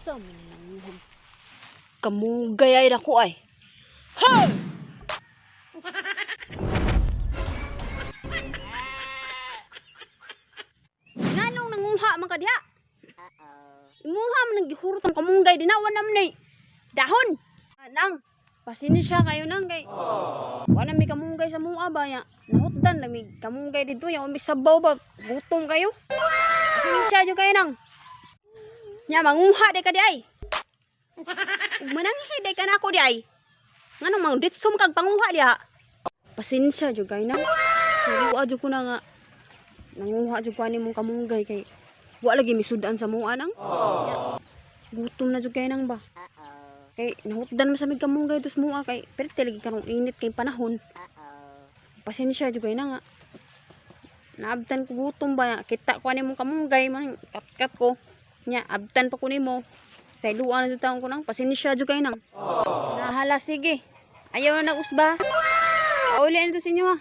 Asa man nang kamunggay ay dako ay. Hoy! Nganong nanguha man ka diha? Imuha man nang gihurot ang kamunggay dinawan naman ni dahon. Ah, nang pasensya kayo nang kay wala mi kamunggay sa mua ba ya. Nahutdan na mi kamunggay dito ya, umi sabaw ba, gutom kayo. Pasensya jud kayo nang. Nya manguha day ka di ay. Ug mananghi day ka nako di ay. Nganong mang ditsom kag panguha diha? Pasensya jud kayo nang. Sariwa jud ko na nga nanguha jud ko ani mong kamunggay kay wa lagi misudan sa mua nang. Nya, gutom na jud kayo nang ba. Kay nahutdan man sa mig kamunggay dos mua kay perti lagi karong init kay panahon. Pasensya jud kayo na nga. Naabtan ko gutom ba, kita ko ani mong kamunggay man katkat ko. Nya abtan pa ko nimo. Sa iluan na jud taon ko nang, pasensya jud kayo nang. Nahala sige. Ayaw na nag-usba. Pauli na to sa inyo ha.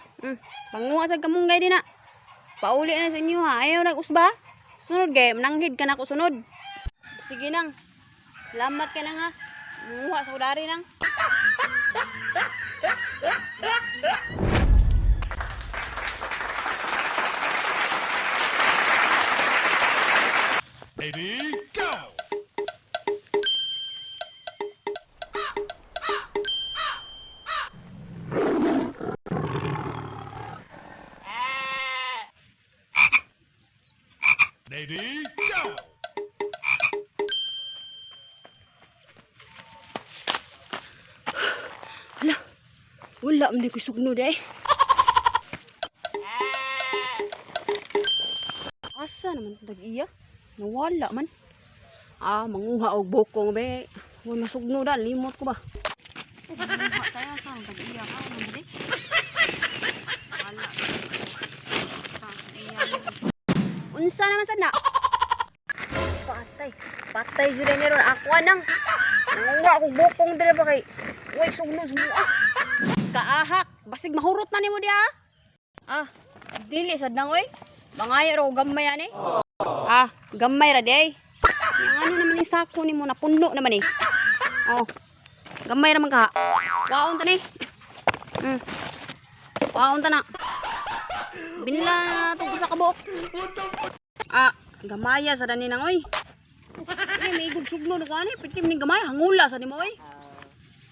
Panguha sa kamunggay din na. Pauli na sa inyo ha. Ayaw nag-usba. Sunod kay mananghid ka na ako sunod. Sige nang. Salamat ka nang ha. Manguha sa kudari nang. Ready, go! Ready, go! Hala. Wala man ko sugno day. Asa naman itong tag-iya? Nawala man. Ah, manguha og bukong be. Uy, masugno da. Limot ko ba? Manguha tayo sa tag-iya ka. Ano ba di? Wala. Unsa naman sad na? Patay. Patay jud ni ron. Ako nang. Nanguha og bukong dire ba kay uy, sugno sumuha. Kaahak, basig mahurot na nimo diha. Ah, dili sad nang oy. Mangayo ra og gamay ani. Ah, gamay ra di ay. Yang ano naman yung sako nimo napuno naman eh. Oh. Gamay ra man ka. Waon ta ni. Waon ta na. Binla na itong usa ka buok. Ah, gamaya sa dani nang oy. Ay, may igog sugno na ko ani. Pwede ni gamay hangula sa nimo oy.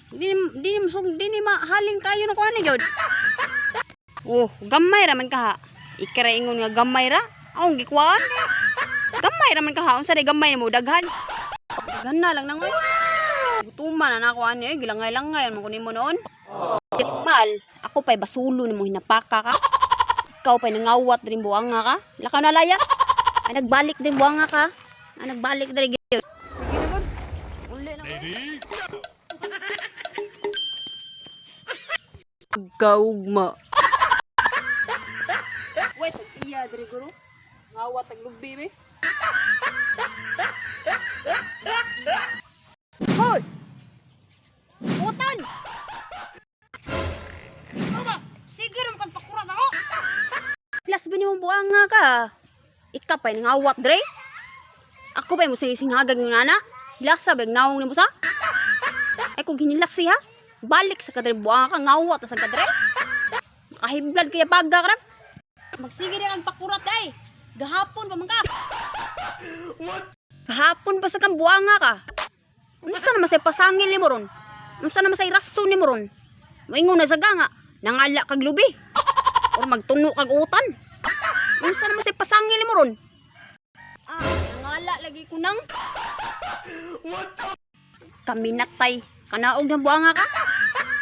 Di di sug di ni mahalin kayo na ko ani gyud. Oh, gamay ra man ka ha. Ikara ingon nga gamay ra. Akong gikuhaan. Gamay ra man ka ha. Unsa day gamay nimo daghan? Daghan na lang nang oy. Gutuman na nako ani oy, gilangay-langay man ko nimo noon. Mal, ako pa'y basulo nimo hinapaka ka. Ikaw pa'y nangawat din buwanga ka. Lakaw na layas. Ay nagbalik din buwanga ka. Ay nagbalik diri gyud. Sige na bud. Uli na ko. Ready, go! Kaugma. Wait, iya diri guro. Ngawat ang lubi be. Hoy! Butan! Sige ra kag pakurat ako. Las ba nimo buanga ka? Ika pa ngawat dre. Ako pa mo singagag ng nana. Hilasa bag naong nimo sa? Ay kung hinilas siya, balik sa kadre buanga ka ngawat na sa kadre. Makahiblad kaya baga krab. Magsige di kag pakurat ay. Gahapon pa man ka. Gahapon pa sa kang buanga ka. Unsa naman say pasangil nimo ron? Unsa naman say rason nimo ron? Moingon na sa nga, nangala kag lubi. Or magtuno kag utan. Unsa naman say pasangil nimo ron? Ah, nangala lagi ko nang kaminatay. Kanaog ng buanga ka?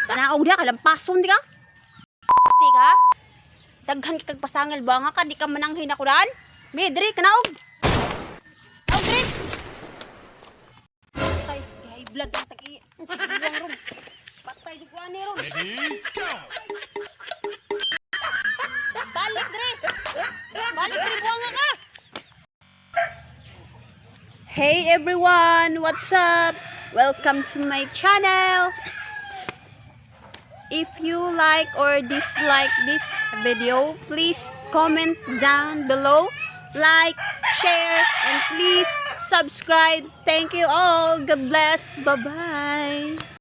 Kanaog diha, kalampason di ka? Di ka? Daghan kag pasangil buanga ka, di ka mananghin ako daan. Mi, diri, kanaog. Kanaog diri. Patay, high blood ang tagi. Buwang ron. Patay jud ko ani ron. Ready, go! Balik diri. Balik diri buanga ka. Hey everyone, what's up? Welcome to my channel. If you like or dislike this video, please comment down below. Like, share, and please subscribe. Thank you all. God bless. Bye-bye.